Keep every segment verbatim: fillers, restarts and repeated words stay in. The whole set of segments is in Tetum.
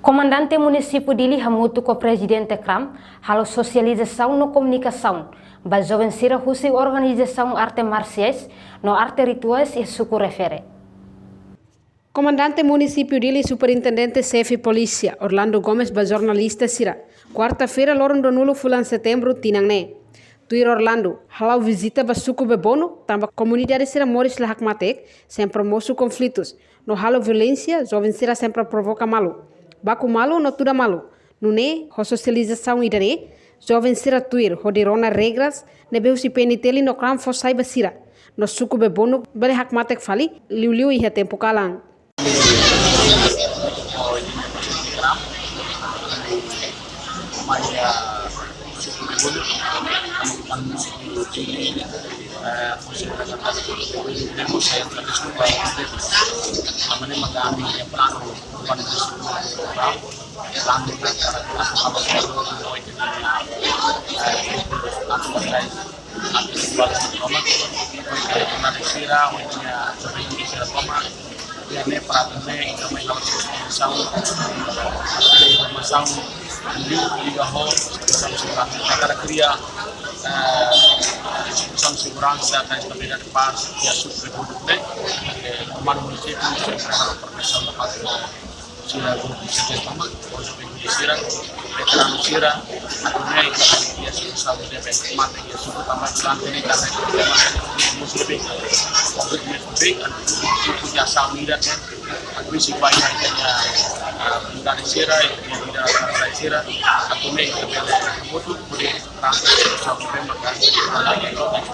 Komandante Munisípiu Dili hamutuk ho Prezidente kram halo sosializasaun no komunikasaun ba joven sira husi organizasaun arte marsiais no arte rituais iha suku refere. Komandante Munisípiu Dili, Superintendente Xefe Polísia Orlando Gomes ba jornalista sira, kuarta-feira, loron ruanulu fulan Setembru tinan ne'e. Tuir Orlando, hala'o vizita ba suku Bebono, tanba komunidade sira moris la hakmatek, sempre mosu konflitus, no halo violénsia, joven sira sempre provoka malu. Baku malu no tuda malu. Nune'e, ho sosializasaun ida-ne'e, joven sira tuir hodi rona regras ne'ebé husi P N T L no kram fó sai ba sira, no suku Bebono bele hakmatek fali, liuliu iha tempu kalan. Ida-ne'e para atu nune'e ita mai halo informasaun, informasaun liu liga ho situasaun seguransa. Ita hakarak kria, eh, situasaun seguransa ka estabilidade, pás iha suku Bebono ne'e. Eh, Komando Munisípiu sempre halo protesaun da parte sira, grupu sira, tanba joven sira, veteranu sira, atu nune'e ita iha situasaun ida ne'ebé mate iha suku tanba durante ne'e ita iha problema, mós lebih, mós lebih, atu iha asaun ida ke, atu isi bainhira ita iha, ah, komunidade sira, ita iha vida sira, atu nune'e ita bele hamutuk hodi trata situasaun ida ne'ebé maka, ah, ita iha problema.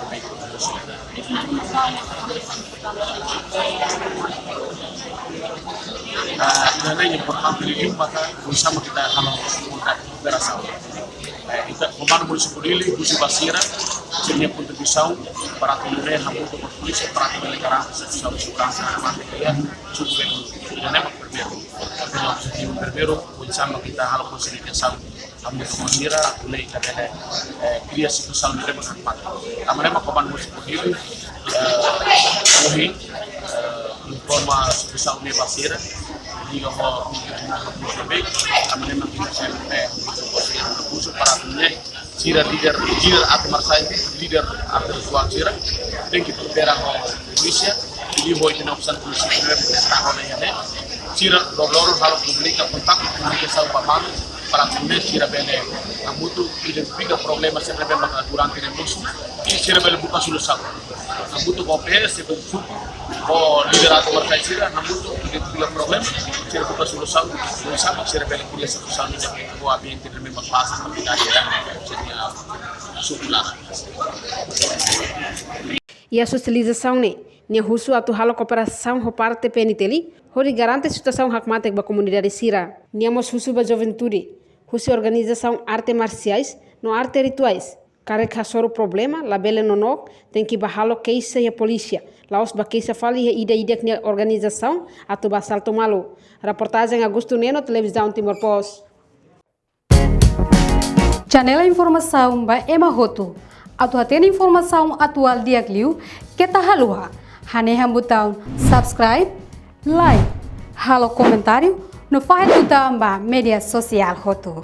Ah, ida-ne'e importante liu maka oinsá mak ita halo kontak operasaun. Eh, ita Komando Munisípiu Dili husu ba sira, sira-nia kontribuisaun para atu nune'e hamutuk ho polísia para atu bele garante situasaun seguransa, ida-ne'e mak primeiru. Ida-ne'e mak primeiru. Ida-ne'e objetivu primeiru, oinsá mak ita halo konsiliasaun hamutuk ho sira, atu nune'e ita bele, eh, kria situasaun ida ne'ebé mak hakmatek. Tanba ne'e mak Komando Munisípiu Dili, eh, ohin, eh, informa situasaun ne'e ba sira, liga ho, tanba ne'e mak ita sempre, eh, husu para atu nune'e, sira líder, líder arte marsiais, líder arte rituál sira, tenke koopera ho polísia, liuliu iha operasaun polísia ne'ebé mak ita halo iha ne'e. Sira loroloron halo komunika, kontaktu, komunikasaun ba malu, para atu nune'e sira bele hamutuk identifika problema sira ne'ebé maka durante ne'e mosu, i sira bele buka solusaun. Hamutuk ho P S, ho líder arte marsiais sira, hamutuk identifika problema, sira buka solusaun, oinsá mak sira bele kria solusaun ida ne'ebé boa, ambiente ne'ebé mak pás, komunidade sira, sira sukula. Iha sosializasaun ne'e, nia husu atu halo kooperasaun ho parte P N T L, hodi garante situasaun hakmatek ba komunidade sira. Nia mós husu ba juventude husi organizasaun arte marsiais no arte rituais, karik hasoru problema, labele nonook, tenke bá halo keixa iha polísia, la'ós bá keixa fali iha ida-idak nia organizasaun, atu bá asaltu malu. Reportajen Augusto Neno, Televizaun Timor Post. Channel informasaun ba ema hotu. Atu hatene informasaun atuál di'ak liu, keta haluha hanehan butaun subscribe, like, halo komentáriu, no fahe tutan ba média sosiál hotu.